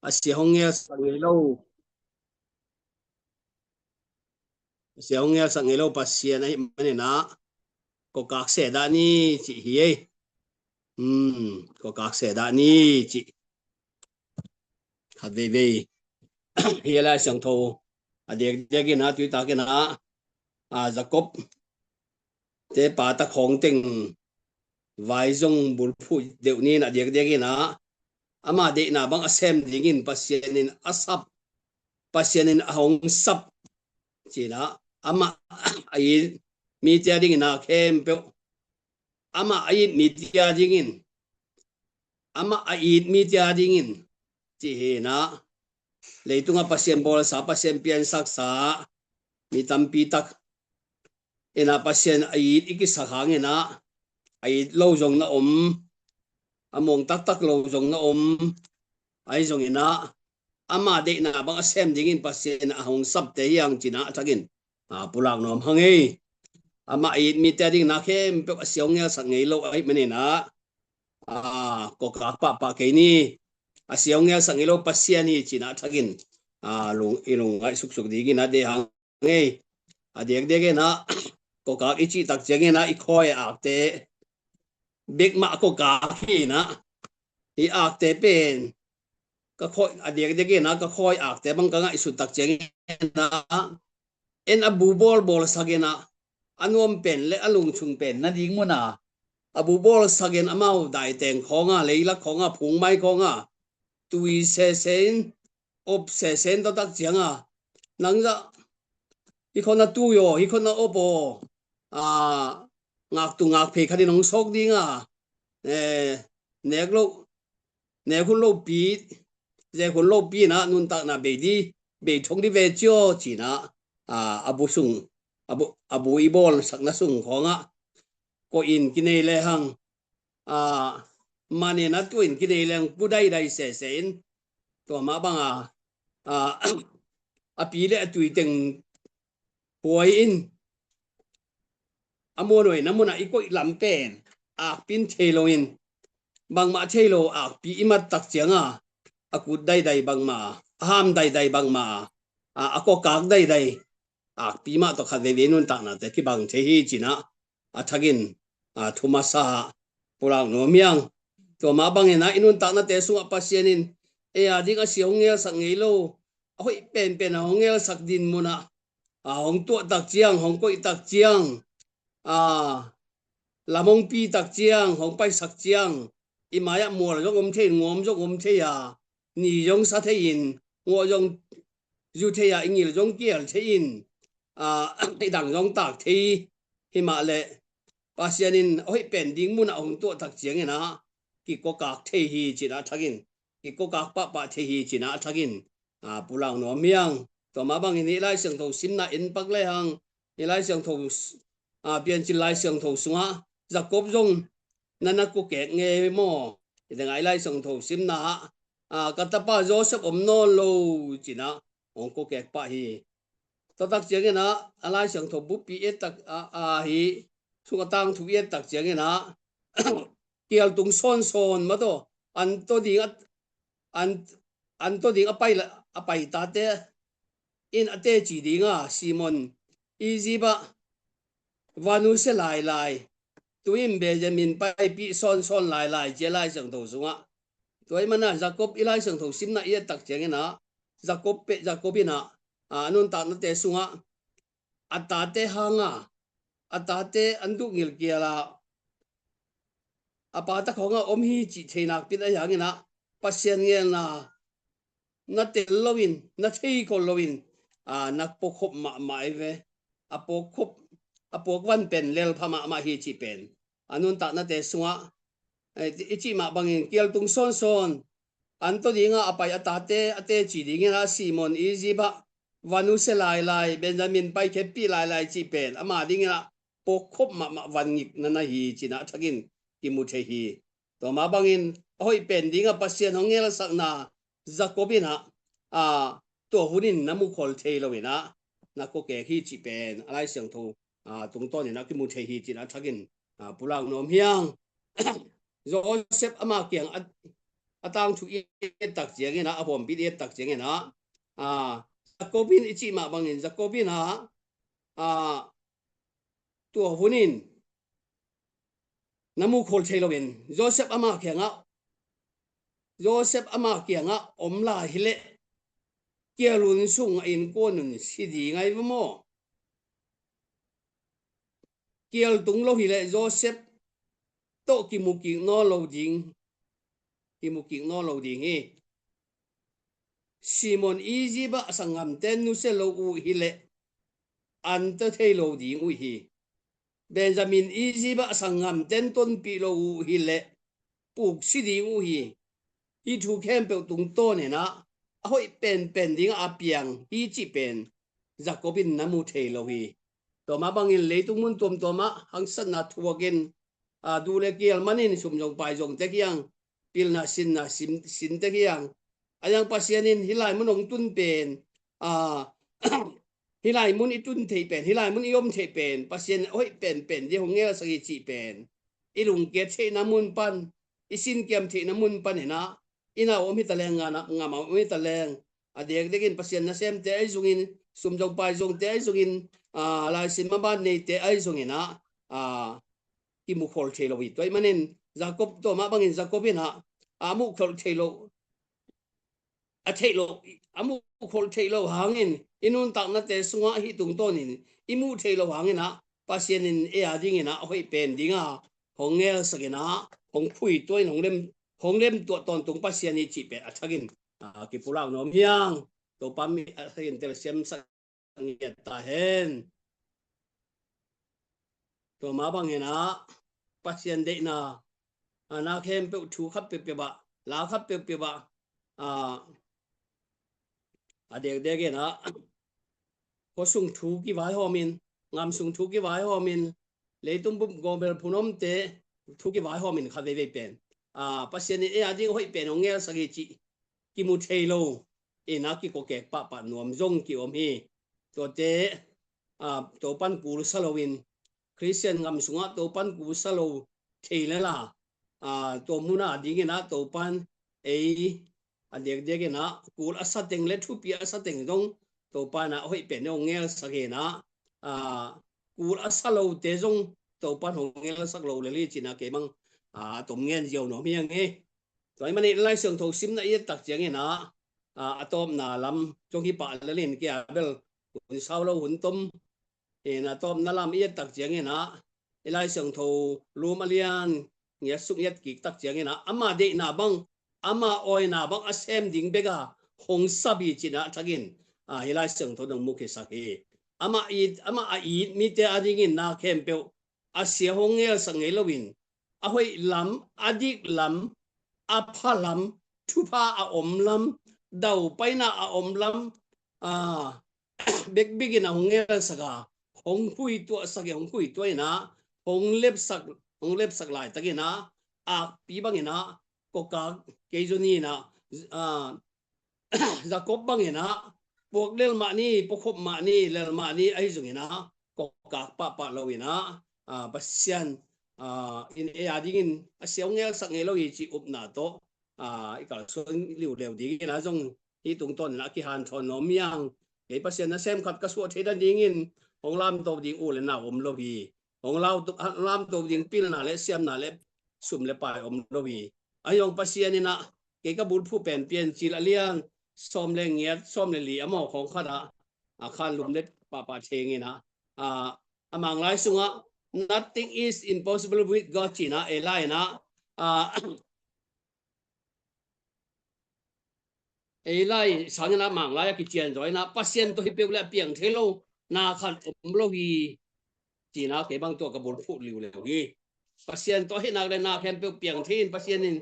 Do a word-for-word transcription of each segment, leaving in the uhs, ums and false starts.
a sia hong ngelsak ngei lo, a sia hong ngelsak ngei lo Pasian ahih manin ah, kawkak seh dah ni cih hi ei. Hmm, kawkak seh dah ni cih khat veivei hi a. Lai Siangtho a diakdiak in ah, tuitak in ah, a, Jakob te pa ta khawng teng vai zong bulphuh deuh ni in a diakdiak in ah, ama deihna bang a sem dingin Pasian in a sap, Pasian in a hong sap ci in ah, amah a it mite a dingin ah khempeuh, amah a it mite a dingin, amah a it mite a dingin ci hi in ah, leitungah Pasian bawlsa, Pasian piansaksa mi tampi tak in ah Pasian a it i kisak hangin ah, a it lo zong na om, a muang taktak lo zong na om, ahi zongin ah, ama deihna bang a sem dingin Pasian a hong sapte hi hang ci in ah a thakin, a, pulak nuam hang ei. Amah a it mite a dingin ah khempeuh a sia hong ngelsak ngei lo ahih manin ah, a, kawkak pahpah kei ni. A sia hong ngelsak ngei lo Pasian hi ci in ah a thakin, a, lung, i lungngaih suksuk dingin ah deih hang ei. A diakdiak in ah, kawkak i cih tak ciangin ah, i khawi a akte bekmah kawkak hi in ah, i akte pen ka khawi, a diakdiak in ah ka khawi akte bang ka ngaihsut tak ciangin ah, en a bu bawlbawlsak in ah, a nuam pen le a lungchung pen na ding mun ah, a bu bawlsak in amau daiteng khawng ah, leilak khawng ah, phungmai khawng ah, tui sese in, op sese in, tua tak ciang ah, nang zah hi khawng a tui aw, hi khawng a op aw, a, ngaktu ngakphei khat in hong sawk ding a, eh, nek lo, nek hun lopi, zek hun lopi in ah nuntakna bei di, bei thong di ve cio ci in ah, a, a bu sung, a bu, a bu i bawlsakna sung khawng ah, kua in kinei le hang, a, man in ah tua in kinei le hang, pu daidai sese in, tua mah bang a, a, a pi le a tui teng huai in, a muanhuai na mun ah i koih lam pen akpi in thei lo in, bangmah thei lo, akpi i mat tak ciang ah, a kut daidai bangmah, a ham daidai bangmah, a, a kawkak daidai, akpi mah tawh khat veivei nuntaknate kibang thei hi ci in ah, a thakin, a, thu masa ah pulak nuam hi hang. Tua mah bangin ah i nuntaknate sungah Pasian in ei a ding a sia hong ngelsak ngei lo, a hoih penpen a hong ngelsak din mun ah, a, hong tuah tak ciang, hong koih tak ciang, a, lam hong pi tak ciang, hong paisak ciang, i mai-ah mual zong om thei, nguam zong om thei a, ni zong sa thei in, ngawh zong zu thei a, i ngil zong kial thei in, a, i dang zong tak thei hi mah leh, Pasian in a hoih pen ding mun ah hong tuah tak ciangin ah, kikawkak thei hi ci in ah a thakin, kikawkak pahpah thei hi ci in ah a thakin, a, pulak nuam hi hang. Tua mah bangin hih Lai Siangtho simna en pak le hang, hih Lai Siangtho, a, Piancil Lai Siangtho sungah Jakob zong na na kukek ngei maw? Hih tengah hih Lai Siangtho simna ah, a, ka tapa Joseph om nawn lo ci in ah hong kukek pah hi. Tua tak ciangin ah, a Lai Siangtho buppi et tak, a, a, hi sung a tangthu et tak ciangin ah, kial tung sawnsawn mah tawh, an tawh ding a, an, an tawh ding a pai la, a pai tate in a teci ding a, Simon, Egypt ah va nusia lailai, tu in Benjamin paipih sawnsawn lailai ci a Lai Siangtho sungah. Tua ahih manin ah Jakob i Lai Siangtho simna i et tak ciangin ah, Jakob pen, Jakob in ah, a, a nuntaknate sungah a tate hang a, a tate an duh ngilkial a, a pa ta khawng ah om hi cih thei nakpi in ahi hangin ah, Pasian ngelna na tel lo in, na thei khol lo in, a, na puakkhop mahmah hi ve. A puakkhop, a puakvan pen lelpha mahmah hi cih pen a nuntaknate sungah, eh, i cih mah bangin kial tung sawnsawn, an tawh ding a a pai a tate a teci dingin ah, Simon Egypt ah va nusia lailai, Benjamin paikheppih lailai cih pen ama dingin ah puakkhop mahmah vangikna na hi ci in ah a thakin kimu thei hi. Tua mah bangin a hoih pen ding a Pasian hong ngelsakna Jakob in ah, a, tua hun in na mu khol thei lo in ah, na kukek hi cih pen a Lai Siangtho, a, tungtawn in ah kimu thei hi ci in ah a thakin, a, pulak nuam hi hang. Joseph ama kiang a, a tangthu i et tak ciangin ah, a huampi i et tak ciangin ah, a, Jacob in i cih mah bangin Jacob in ah, a, tua hun in na mu khol thei loin Joseph ama kiangah, Joseph ama kiangah om lai hileh kialun sung a innkuan un si ding ai va maw? Kial tung lo hileh Joseph tawh kimu kik nawn lo ding, kimu kik nawn lo ding hi. Simon Egypt ah sanggamten nusia lo uh hileh anta thei lo ding uh hi. Benjamin Egypt ah sanggamten tonpih lo uh hileh puksi ding uh hi. Hih thu khempeuh tungtawn in ah a hoih penpen dingah a piang hi cih pen Jacob in na mu thei lo hi. Tua mah bangin leitung mun tuamtuam ah haksatna thuakin, a, duh le kial manin sum zong pai zong te kiang, pilna sinna sin, sin te kiang, a yang Pasian in hih lai mun hong tun pen, a, hih lai mun i tun theih pen, hih lai mun i om theih pen Pasian hoih penpen ding hong ngelsak hi cih pen i lungkiat theihna mun pan, i sinkiam theihna mun pan in ah, i na om hi ta leng, ngam a om hi ta leng, a dekdek in Pasian nasemte ahi zongin, sum zong pai zongte ahi zongin, a, laisim maban neite ahi zongin ah, a, kimu khol thei lo hi. Tua ahih manin Jacob, tua mah bangin Jacob in ah a muh khol thei lo, a theih lo, a muh khol theih lo hangin i nuntaknate sungah hih tungtawnin i muh theih lo hangin ah Pasian in ei a dingin ah a hoih pen dinga hong ngelsak in ah, hong phuituah in, hong lem, hong lemtuah tawntung Pasian hi cih pen a thakin, a, kipulak nuam hi hang. Topa min a thakin telsiamsak ngiat ta hen. Tua mah bangin ah Pasian deihna, a, na khempeuh thu khat peuhpeuh ah, la khat peuhpeuh ah, a, a dekdek in ah khuasung thu kivaihawmin, ngamsung thu kivaihawmin, leitung bup gawbel phunomte thu kivaihawmin kha veivei pen, a, Pasian in ei a ding hoih pen hong ngelsak hi cih kimu thei lo in ah kikokek pahpah nuam zong kiom hi. Tuate, a, Topan kulsa loin, Khristian ngam sungah Topan kulsa lo thei lel a, a, tua mun a dingin ah Topan ei a dekdek in ah kul a sa teng le thupi a sa teng zong Topa in ah a hoih pen hong ngelsak hi in ah, a, kul a sa lote zong Topan hong ngelsak lo lel hi cih in ah kei bang, a, a tom ngen ziau nuam hi hang hi. Tua ahih manin Lai Siangtho simna i et tak ciangin ah, a, a tawpna lam zong hi pah lel in, kei a bel hun sau lo, hun tom in, a tawpna lam i et tak ciangin ah, i Lai Siangtho Rom a lian ngiat suk ngiat kik tak ciangin ah, ama deihna bang, ama awina bang a sem ding bek a hong sap hi cih in ah a thakin, a, hih Lai Siangtho nong mu khiasak hi. Ama it, ama a it mite a dingin na khempeuh a sia hong ngelsak ngei loin, a hoih lam, a dik lam, a pha lam, thupha a om lam, daupaina a om lam, a, bekbek in ah hong ngelsak a, hong khuituahsak hi, hong khuituah in ah, hong lepsak, hong lepsak laitakin ah, akpi bangin ah, kokak kei zong in ah, a, Jacob bangin ah, puak lel mah ni, puakhop mah ni, lel mah ni ahi zongin ah, kokak pahpah loin ah, a, Pasian, a, in ei a dingin a sia hong ngelsak ngei lo hi cih upna tawh, a, i kalsuan liuleu dingin ah zong hih tungtawnin ah kihanthawn nuam hi hang. Kei Pasian nasem khat ka suah thei nadingin hong lamto ding u le nau om lo hi. Hong lau-, lamto ding pilna le siamna le sum le pai om lo hi. Ahi zong Pasian in ah kei ka bulphuh pen Piancil a lian sawm le ngiat, sawm le li a mawk hong khat ah, a, khan lum le pahpah thengin ah, a, a Manglai sungah "Nothing is impossible with God" ci-in ah, ei lai-in ah, a, ei lai sangin ah Manglai a kician zaw in ah, Pasian tawh hi peuh le a piang thei lo na khat om lo hi, ci-in ah kei bang tua ka bulphuh liuleu hi. Pasian tawh hi nak le na khempeuh piang thei in, Pasian in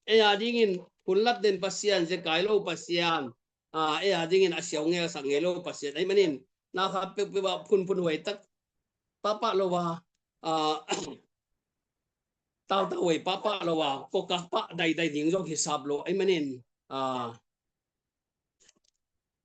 ei a dingin hun lat den Pasian, zekai lo Pasian, a, ei a dingin a sia hong ngelsak ngei lo Pasian ahih manin, na khat peuhpeuh ah phunphun huai tak pahpah lo a, a, tautau huai pahpah lo a, kokak pah daidai ding zong hisap lo ahih manin, a,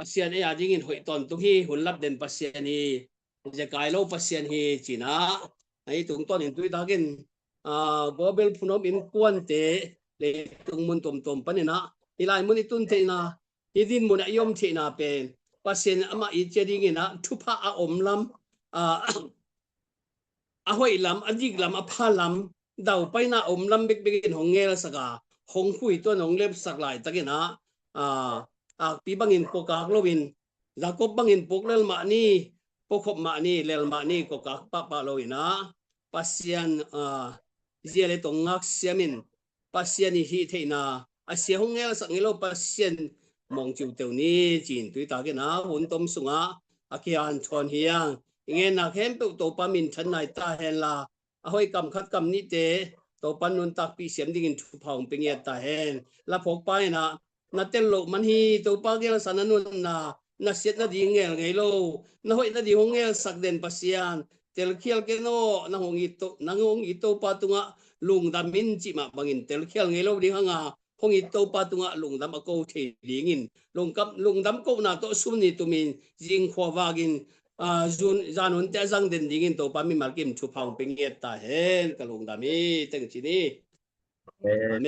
Pasian ei a dingin hoih tawntung hi, hun lat den Pasian hi, zekai lo Pasian hi, ci-in ah, a, hih tungtawnin tuitakin, a, gawbel phunom innkuante, leitung mun tuamtuam panin ah hih lai mun i tun theihna, hih din mun ah i om theihna pen Pasian amah i cia dingin ah thupha a om lam, a, a hoih lam, a dik lam, a pha lam, daupaina a om lam bekbek in hong ngelsak a, hong khui tuan hong lepsak laitakin ah, a, akpi bangin kuakak loin, Jakob bangin puk lel mah ni, pukhop mah ni, lel mah ni, kuakak pahpah loin ah, Pasian, a, zia le tong ngak siamin, Pasian i hih theihna, a sia hong ngelsak ngei lo Pasian mawng ciuteu ni, ci-in tuitakin ah hun tom sungah a kihanthawn hi hang. I ngenna khempeuh Topa minthanna hi ta henla, a hoih kam khat kam nihte Topa nuntakpih siam dingin thupha hong pia ngiat ta hen. La phawkpa in ah, na tel loh man hi, Topa gelsa na nunna, na siat nading ngel ngei lo, na hoih nading hong ngelsak den Pasian, telkhial ken aw, nang hong it To, nang hong it Topa tungah lungdam in cih mah bangin telkhial ngei lo ding hang a, hong it Topa tungah lungdam a ko thei dingin, lungkam, lungdam kohna tawh sum ni tumin, zingkhua vakin, a, zun, zan hunte a zang den dingin Topa mimal kim thupha hong pia ngiat ta hen, ka lungdam hi, teng ci ni. Amen.